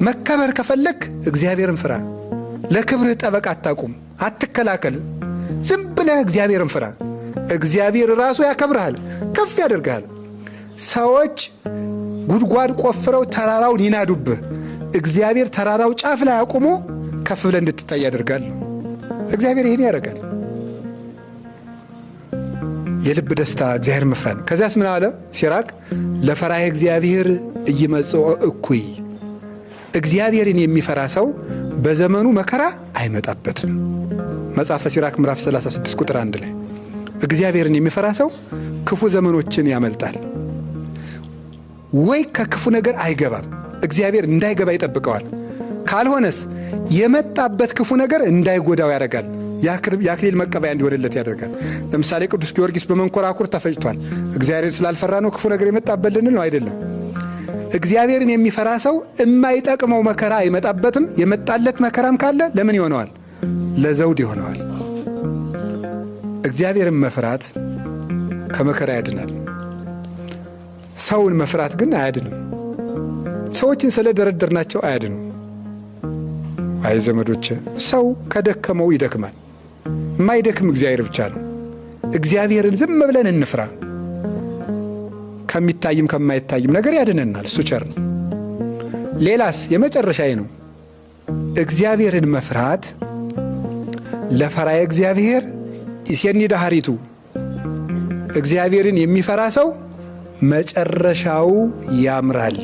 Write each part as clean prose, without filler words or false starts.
መከበር ከፈለክ እግዚአብሔርን ፍራ። ለክብርህ ጠበቃ አታቁም፣ አትከላከል። ዝም ብለህ እግዚአብሔርን ፍራ። እግዚአብሔር ራሱ ያከብርሃል፣ ከፍ ያደርግሃል። ሰዎች ጉድጓድ ቆፍረው ተራራውን ይናዱብህ፣ እግዚአብሔር ተራራው ጫፍ ላይ አቁሞ ከፍ ብለህ እንድትታይ ያደርጋል። እግዚአብሔር ይህን ያደርጋል። የልብ ደስታ እግዚአብሔር መፍራት ነው። ከዚያስ ምን አለ ሲራክ? ለፈራሄ እግዚአብሔር ኢይመጽኦ እኩይ፣ እግዚአብሔርን የሚፈራ ሰው በዘመኑ መከራ አይመጣበትም። መጽሐፈ ሲራክ ምዕራፍ 36 ቁጥር 1 ላይ እግዚአብሔርን የሚፈራ ሰው ክፉ ዘመኖችን ያመልጣል፣ ወይ ከክፉ ነገር አይገባም። እግዚአብሔር እንዳይገባ ይጠብቀዋል። ካልሆነስ የመጣበት ክፉ ነገር እንዳይጎዳው ያደርጋል። የአክሊል መቀበያ እንዲሆንለት ያደርጋል። ለምሳሌ ቅዱስ ጊዮርጊስ በመንኮራኩር ተፈጭቷል። እግዚአብሔርን ስላልፈራ ነው ክፉ ነገር የመጣበት ልንል ነው? አይደለም። እግዚአብሔርን የሚፈራ ሰው የማይጠቅመው መከራ አይመጣበትም። የመጣለት መከራም ካለ ለምን ይሆነዋል? ለዘውድ ይሆነዋል። እግዚአብሔርን መፍራት ከመከራ ያድናል። ሰውን መፍራት ግን አያድንም። ሰዎችን ስለደረደርናቸው አያድኑም። አይ ዘመዶቼ፣ ሰው ከደከመው ይደክማል። የማይደክም እግዚአብሔር ብቻ ነው። እግዚአብሔርን ዝም ብለን እንፍራ። ከሚታይም ከማይታይም ነገር ያድነናል። እሱ ቸር ነው። ሌላስ የመጨረሻዬ ነው። እግዚአብሔርን መፍራት ለፈራየ እግዚአብሔር ይሴኒ ዳህሪቱ፣ እግዚአብሔርን የሚፈራ ሰው መጨረሻው ያምራል።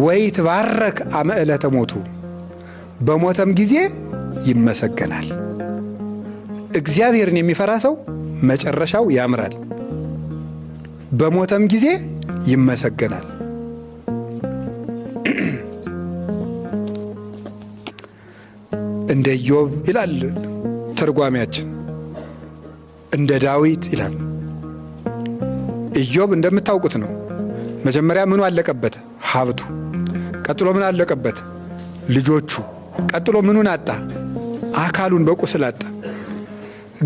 ወይ ትባረክ አመ ዕለተ ሞቱ፣ በሞተም ጊዜ ይመሰገናል። እግዚአብሔርን የሚፈራ ሰው መጨረሻው ያምራል፣ በሞተም ጊዜ ይመሰገናል። እንደ ኢዮብ ይላል ተርጓሚያችን፣ እንደ ዳዊት ይላል። ኢዮብ እንደምታውቁት ነው። መጀመሪያ ምኑ አለቀበት? ሀብቱ። ቀጥሎ ምን አለቀበት? ልጆቹ። ቀጥሎ ምኑን አጣ? አካሉን በቁስል አጣ።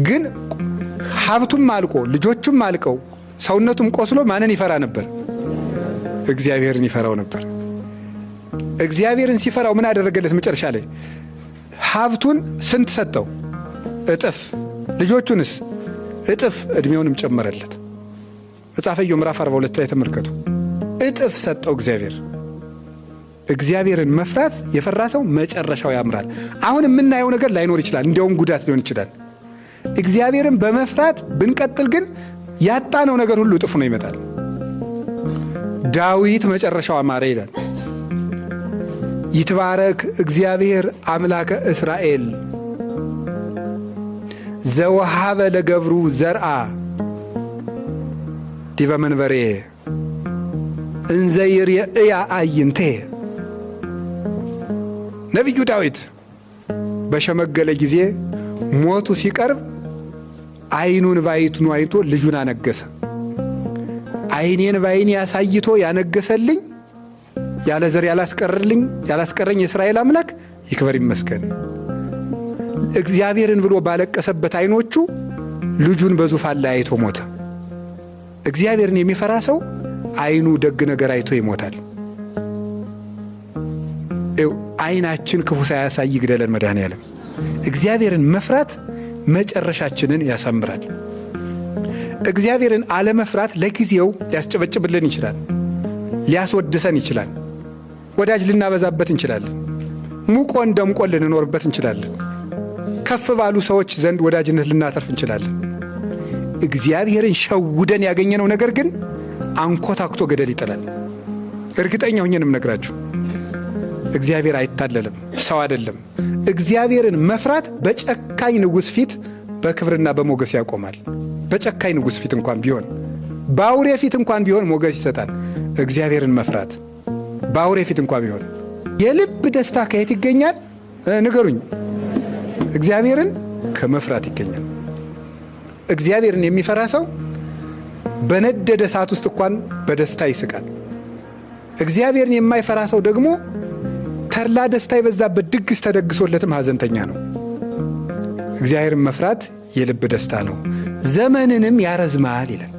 ግን ሀብቱም አልቆ ልጆቹም አልቀው ሰውነቱም ቆስሎ ማንን ይፈራ ነበር? እግዚአብሔርን ይፈራው ነበር። እግዚአብሔርን ሲፈራው ምን አደረገለት? መጨረሻ ላይ ሀብቱን ስንት ሰጠው? እጥፍ። ልጆቹንስ እጥፍ፣ እድሜውንም ጨመረለት። መጽሐፈ ኢዮብ ምዕራፍ 42 ላይ ተመልከቱ። እጥፍ ሰጠው እግዚአብሔር። እግዚአብሔርን መፍራት የፈራ ሰው መጨረሻው ያምራል። አሁን የምናየው ነገር ላይኖር ይችላል፣ እንዲያውም ጉዳት ሊሆን ይችላል። እግዚአብሔርን በመፍራት ብንቀጥል ግን ያጣነው ነገር ሁሉ እጥፍ ነው ይመጣል። ዳዊት መጨረሻው አማረ ይላል። ይትባረክ እግዚአብሔር አምላከ እስራኤል ዘወሃበ ለገብሩ ዘርአ ዲበ መንበሬ እንዘ ይርእያ አዕይንቴ። ነቢዩ ዳዊት በሸመገለ ጊዜ ሞቱ ሲቀርብ ዓይኑን ባይቱን አይቶ ልጁን አነገሰ። ዓይኔን ባይኔ ያሳይቶ ያነገሰልኝ፣ ያለ ዘር ያላስቀረልኝ ያላስቀረኝ የእስራኤል አምላክ ይክበር ይመስገን። እግዚአብሔርን ብሎ ባለቀሰበት ዓይኖቹ ልጁን በዙፋን ላይ አይቶ ሞተ። እግዚአብሔርን የሚፈራ ሰው ዓይኑ ደግ ነገር አይቶ ይሞታል። ዓይናችን ክፉ ሳያሳይ ይግደለን መድኃኔዓለም። እግዚአብሔርን መፍራት መጨረሻችንን ያሳምራል። እግዚአብሔርን አለመፍራት ለጊዜው ሊያስጨበጭብልን ይችላል፣ ሊያስወድሰን ይችላል። ወዳጅ ልናበዛበት እንችላለን። ሙቆን ደምቆን ልንኖርበት እንችላለን። ከፍ ባሉ ሰዎች ዘንድ ወዳጅነት ልናተርፍ እንችላለን። እግዚአብሔርን ሸውደን ያገኘነው ነገር ግን አንኮታኩቶ ገደል ይጥላል። እርግጠኛ ሆኜ ነው የምነግራችሁ። እግዚአብሔር አይታለልም፣ ሰው አይደለም። እግዚአብሔርን መፍራት በጨካኝ ንጉሥ ፊት በክብርና በሞገስ ያቆማል። በጨካኝ ንጉሥ ፊት እንኳን ቢሆን፣ በአውሬ ፊት እንኳን ቢሆን ሞገስ ይሰጣል። እግዚአብሔርን መፍራት በአውሬ ፊት እንኳን ቢሆን። የልብ ደስታ ከየት ይገኛል? ንገሩኝ። እግዚአብሔርን ከመፍራት ይገኛል። እግዚአብሔርን የሚፈራ ሰው በነደደ እሳት ውስጥ እንኳን በደስታ ይስቃል። እግዚአብሔርን የማይፈራ ሰው ደግሞ ተድላ ደስታ የበዛበት ድግስ ተደግሶለትም ሐዘንተኛ ነው። እግዚአብሔርን መፍራት የልብ ደስታ ነው፣ ዘመንንም ያረዝማል ይላል።